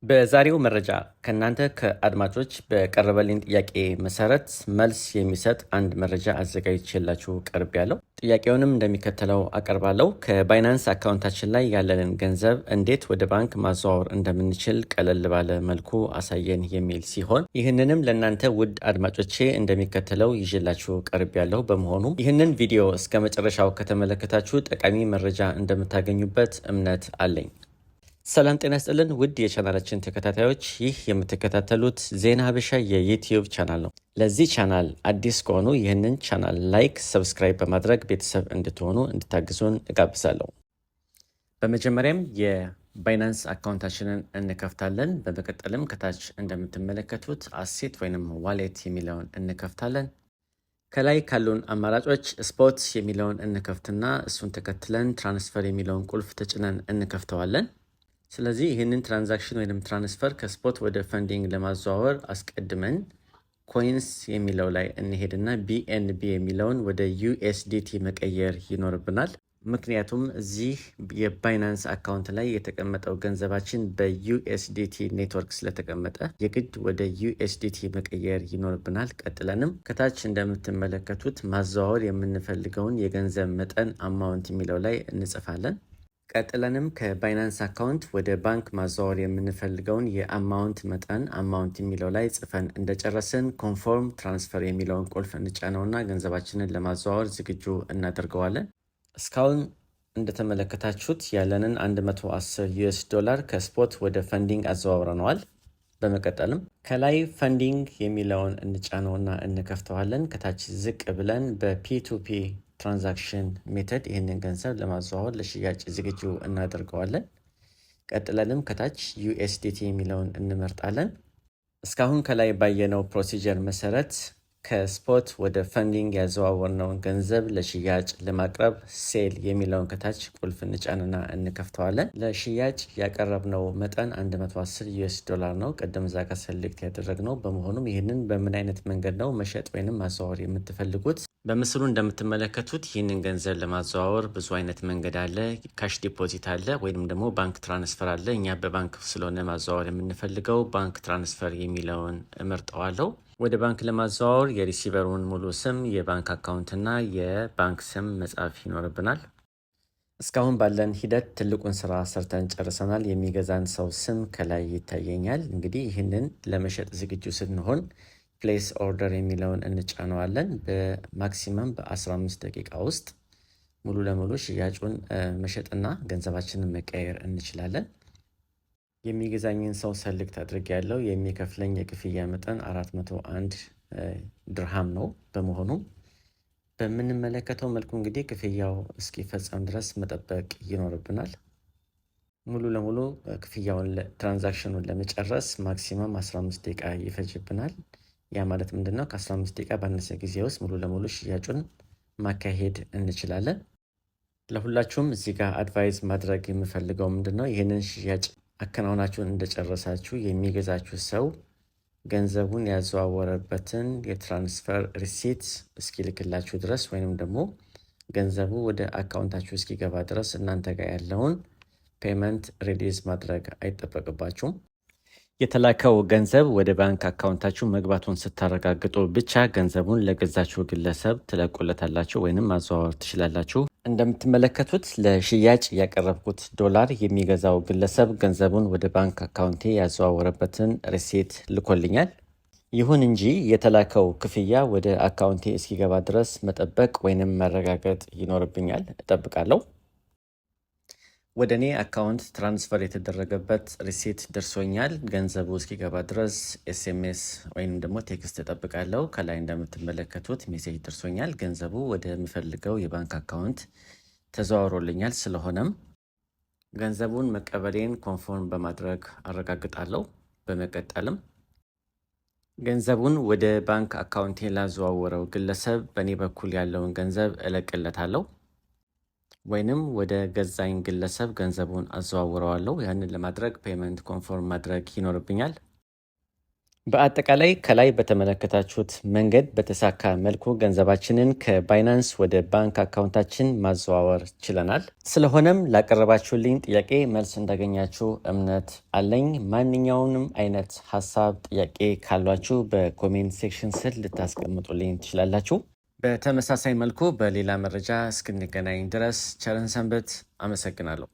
በዛሬው መረጃ ከእናንተ ከአድማጮች በቀረበልኝ ጥያቄ መሰረት መልስ የሚሰጥ አንድ መረጃ አዘጋጅቼላችሁ ቀርቤያለሁ። ጥያቄውንም እንደሚከተለው አቀርባለሁ። ከ Binance account ኣችን ላይ ያለንን ገንዘብ እንዴት ወደ ባንክ ማዘዋወር እንደምንችል ቀለል ባለ መልኩ አሳየን የሚል ሲሆን ይህንንም ለእናንተ ውድ አድማጮቼ እንደሚከተለው ይዤላችሁ ቀርቤያለሁ። በመሆኑም ይህንን ቪዲዮ እስከ መጨረሻው ከተመለከታችሁ ጠቃሚ መረጃ እንደምታገኙበት እምነት አለኝ። ሰላም ጤና ይስጥልን ውድ የቻናላችን ተከታታዮች፣ ይህ የምትከታተሉት ዜና ሀበሻ የ YouTube channel ነው። ለዚህ ቻናል አዲስ ከሆኑ ይህንን channel like፣ subscribe በማድረግ ቤተሰብ እንድትሆኑ እንድታግዙን እጋብዛለሁ። በመጀመሪያም የ Binance account ኣችንን እንከፍታለን። በመቀጠልም ከታች እንደምትመለከቱት asset ወይንም wallet የሚለውን እንከፍታለን። ከላይ ካሉን አማራጮች spot የሚለውን እንከፍትና እሱን ተከትለን transfer የሚለውን ቁልፍ ተጭነን እንከፍተዋለን። ስለዚህ ይህንን transaction ወይም transfer ከ spot ወደ funding ለማዘዋወር አስቀድመን coins የሚለው ላይ እንሄድና BNB የሚለውን ወደ USDT መቀየር ይኖርብናል። ምክንያቱም እዚህ የ Binance account ላይ የተቀመጠው ገንዘባችን በ USDT network ስለተቀመጠ የግድ ወደ USDT መቀየር ይኖርብናል። ቀጥለንም ከታች እንደምትመለከቱት ማዘዋወር የምንፈልገውን የገንዘብ መጠን amount የሚለው ላይ እንጽፋለን። ቀጥለንም ከ Binance account ወደ ባንክ ማዘዋወር የምንፈልገውን የ amount መጠን amount የሚለው ላይ ጽፈን እንደጨረስን confirm transfer የሚለውን ቁልፍ እንጫነውና ገንዘባችንን ለማዘዋወር ዝግጁ እናደርገዋለን። እስካሁን እንደተመለከታችሁት ያለንን 110 US dollar ከ spot ወደ funding አዘዋውረነዋል። በመቀጠልም ከላይ funding የሚለውን እንጫነውና እንከፍተዋለን። ከታች ዝቅ ብለን በ P2P transaction method ይህንን ገንዘብ ለማዘዋወር ለሽያጭ ዝግጁ እናደርገዋለን። ቀጥለንም ከታች USDT የሚለውን እንመርጣለን። እስካሁን ከላይ ባየነው procedure መሰረት ከ spot ወደ funding ያዘዋወርነውን ገንዘብ ለሽያጭ ለማቅረብ sell የሚለውን ከታች ቁልፍ እንጫንና እንከፍተዋለን። ለሽያጭ ያቀረብነው መጠን 110 US dollar ነው፣ ቅድም እዛ ጋር select ያደረግነው። በመሆኑም ይህንን በምን አይነት መንገድ ነው መሸጥ ወይንም ማዘዋወር የምትፈልጉት? በምስሉ እንደምትመለከቱት ይህንን ገንዘብ ለማዘዋወር ብዙ አይነት መንገድ አለ። Cash deposit አለ፣ ወይንም ደግሞ bank transfer አለ። እኛ በባንክ ስለሆነ ማዘዋወር የምንፈልገው bank transfer የሚለውን እመርጠዋለሁ። ወደ ባንክ ለማዘዋወር የ receiver ኡን ሙሉ ስም፣ የባንክ account ና የባንክ ስም መጻፍ ይኖርብናል። እስካሁን ባለን ሂደት ትልቁን ስራ ሰርተን ጨርሰናል። የሚገዛን ሰው ስም ከላይ ይታየኛል። እንግዲህ ይህንን ለመሸጥ ዝግጁ ስንሆን place order የሚለውን እንጫነዋለን። በ maximum በ15 ደቂቃ ውስጥ ሙሉ ለሙሉ ሽያጩን መሸጥና ገንዘባችንን መቀየር እንችላለን። የሚገዛኝን ሰው select አድርጌያለሁ። የሚከፍለኝ የክፍያ መጠን 401 ድርሃም ነው። በመሆኑም በምንመለከተው መልኩ እንግዲህ ክፍያው እስኪፈጸም ድረስ መጠበቅ ይኖርብናል። ሙሉ ለሙሉ ክፍያውን transaction ኑን ለመጨረስ maximum 15 ደቂቃ ይፈጅብናል። ያ ማለት ምንድን ነው? ከ15 ደቂቃ ባነሰ ጊዜ ውስጥ ሙሉ ለሙሉ ሽያጩን ማካሄድ እንችላለን። ለሁላችሁም እዚህ ጋር advise ማድረግ የምፈልገው ምንድን ነው፣ ይህንን ሽያጭ አከናውናችሁን እንደጨረሳችሁ የሚገዛችሁ ሰው ገንዘቡን ያዘዋወረበትን የ transfer receipt እስኪልክላችሁ ድረስ ወይንም ደግሞ ገንዘቡ ወደ account ኣችሁ እስኪገባ ድረስ እናንተ ጋር ያለውን payment release ማድረግ አይጠበቅባችሁም። የተላከው ገንዘብ ወደ ባንክ account ኣችሁ መግባቱን ስታረጋግጡ ብቻ ገንዘቡን ለገዛችሁ ግለሰብ ትለቁለታላችሁ ወይንም ማዘዋወር ትችላላችሁ። እንደምትመለከቱት ለሽያጭ ያቀረብኩት ዶላር የሚገዛው ግለሰብ ገንዘቡን ወደ ባንክ account ኤ ያዘዋወረበትን receipt ልኮልኛል። ይሁን እንጂ የተላከው ክፍያ ወደ account ኤ እስኪገባ ድረስ መጠበቅ ወይንም መረጋገጥ ይኖርብኛል። እጠብቃለሁ። ወደ እኔ account transfer የተደረገበት receipt ደርሶኛል። ገንዘቡ እስኪገባ ድረስ SMS ወይም ደግሞ text እጠብቃለሁ። ከላይ እንደምትመለከቱት message ደርሶኛል። ገንዘቡ ወደምፈልገው የባንክ account ተዘዋውሮልኛል። ስለሆነም ገንዘቡን መቀበሌን confirm በማድረግ አረጋግጣለሁ። በመቀጠልም ገንዘቡን ወደ ባንክ account ኤ ላዘዋወረው ግለሰብ በእኔ በኩል ያለውን ገንዘብ እለቅለታለሁ ወይንም ወደ ገዛኝ ግለሰብ ገንዘቡን አዘዋውረዋለሁ። ያንን ለማድረግ payment confirm ማድረግ ይኖርብኛል። በአጠቃላይ ከላይ በተመለከታችሁት መንገድ በተሳካ መልኩ ገንዘባችንን ከ Binance ወደ ባንክ አካውንታችን ማዘዋወር ችለናል። ስለሆነም ላቀረባችሁልኝ ጥያቄ መልስ እንዳገኛችሁ እምነት አለኝ። ማንኛውንም አይነት ሀሳብ፣ ጥያቄ ካሏችሁ በ comment section ስር ልታስቀምጡልኝ ትችላላችሁ። በተመሳሳይ መልኩ በሌላ መረጃ እስክንገናኝ ድረስ ቸር እንሰንብት። አመሰግናለሁ።